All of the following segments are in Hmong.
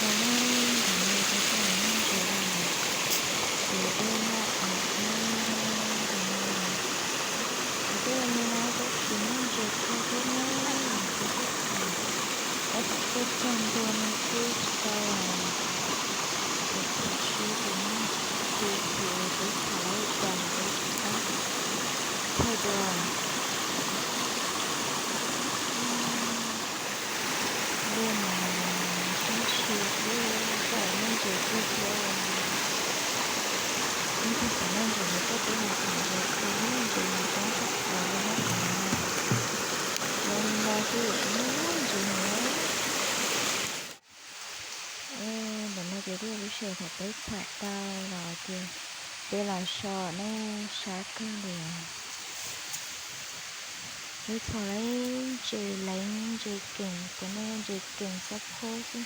Ntawm no kuv coj los muag ntses los, ces dej loj heev thiab. Kuv twb me no tab sis muaj ntses kawg thiab na, kuv twb tham, tab tom tuaj txog ntua no twb tsis tau os. Ces tam sim ces muab cia ces peb tham lawm cas peb rov qab thaij dua. Dej mas sab sia xwb, tsis muaj ntses kawg thiab. Ib tug xav noj ntses mas tuaj peb no tham ntses kawg, ntses mas coob tshaj plaws li na. Los li no xwb yuav tsis muaj ntses heev. Ntawm no ces twb yog lub sij hawm thaum peb tham tau los ces peb los so nej saib kawg li. Peb txhom lawm ntses leev, ntses keem, cov no yog ntses keem xab phob xwb,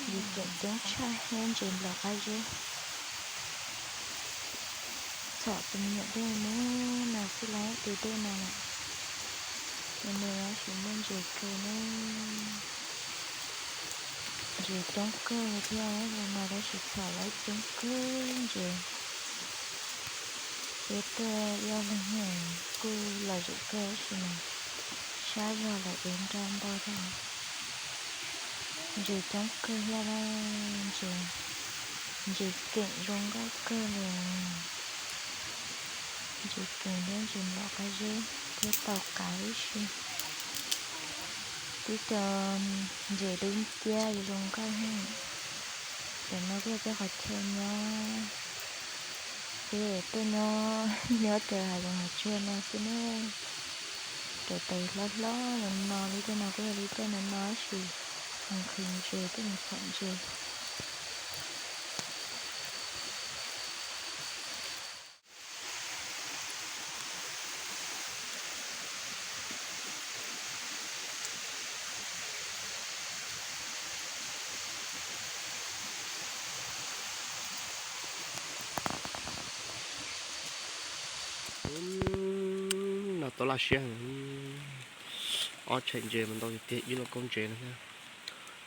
ntses keem coob tshaj thiab ntses nplaum qab zeb. Txhom tus me nyuam dej me no xwb los tus dej no lawm. Ces nws tab sis muaj ntses kawg na. Ntses coob kawg li thiab, no tab sis txhom lawm coob kawg ntses. Peb tuaj ib ob leeg kuj lom zem kawg tab sis mas sab zog lawm es nrau ntau thiab. Ntses coob kawg thiab na, ntses, ntses keem zoo nkauj kawg li. Ntses keem thiab ntses nplaum qab zeb thiab tau kav tib si. Twb cov ntses dub nciab zoo nkauj heev. Tam no kuj yog peb qhov chaw nyob, peb tuaj nyob, nyob rau hav zoov hav tsuag no xwb na. Cov tais hlob hlob no no, lub caij no kuj yog lub caij no no tab sis nqhis ntses, tuaj mus txhom ntses. No tau laj siab heev, ob tsham ntses mas ntau tiag tiag, ib lauj kaub ntses no thiab.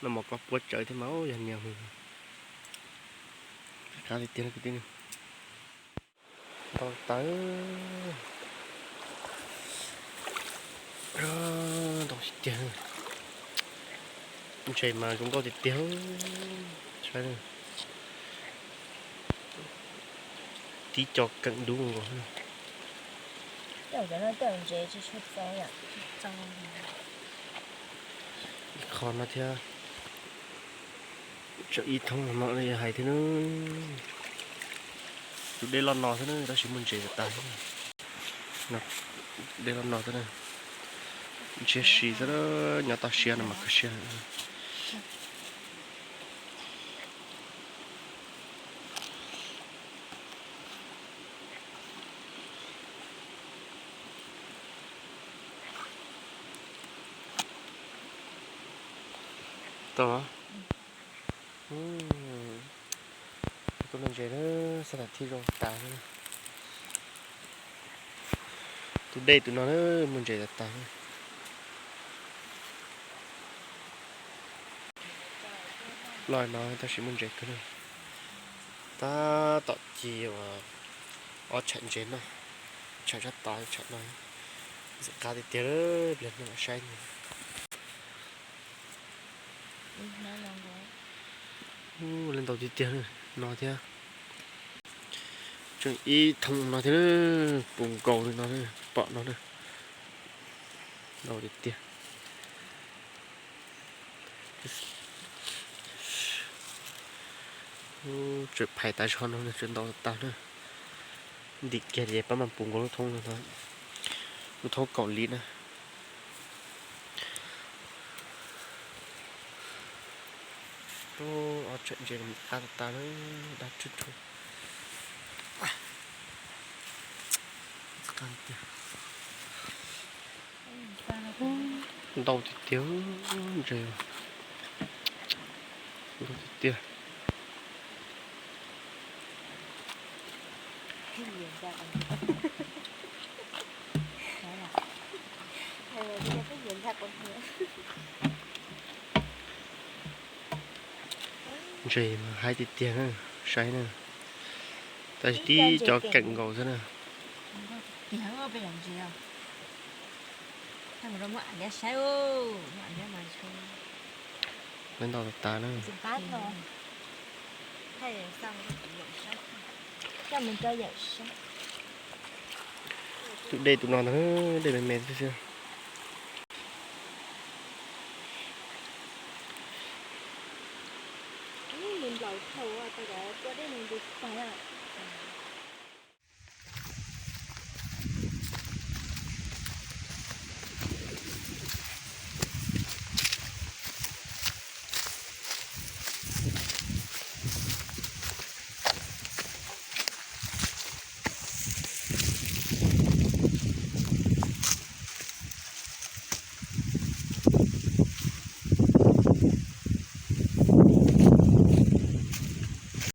Noj mov koj puab tsawv thiab mas yog niag qab tiag tiag no kwv tij. Ntau tas, ntau tiag tiag. Ntses mas zoo nkauj tiag tiag. Saib, tib co keem dub nkaus. Qhov no thiab. Tseem ib thoob no hais thiab na. Tus dej loj no thiab na, tab sis muaj ntses tas tas. Dej loj no thiab na. Ntshiab si xwb, nyob toj siab no mas kho siab. Tau. Tus no ntses na, xab tham thib zoo tas. Tus dej tus no na, muaj ntses tas tas. Loj no tab sis muaj ntses kawg na. Tab tom ci uas ob tsham ntses no, tsham sab tod tsham no. Ntxim qab tiag tiag, pliag no saib. Ua li ntau tiag tiag no thiab. Tseem ib thoob no thiab, puv nkaus li no, pom no na. Ntau tiag tiag. Tseem phais tas zog no, tseem ntau tas na. Ntim kiag ces pab mam puv nkaus lub thoob no, lub thoob kaum li na. Ob tsham ntses qab tas tas na, dab tsuj tsuag. Ntau tiag tiag ntses, ntau tiag tiag. Ntses mas haib tiag tiag na, saib na. Tab sis tib cov keem nkaus xwb na. Lawv ntau tas tas na. Tus dej tus no ntag, dej me me xwb xwb.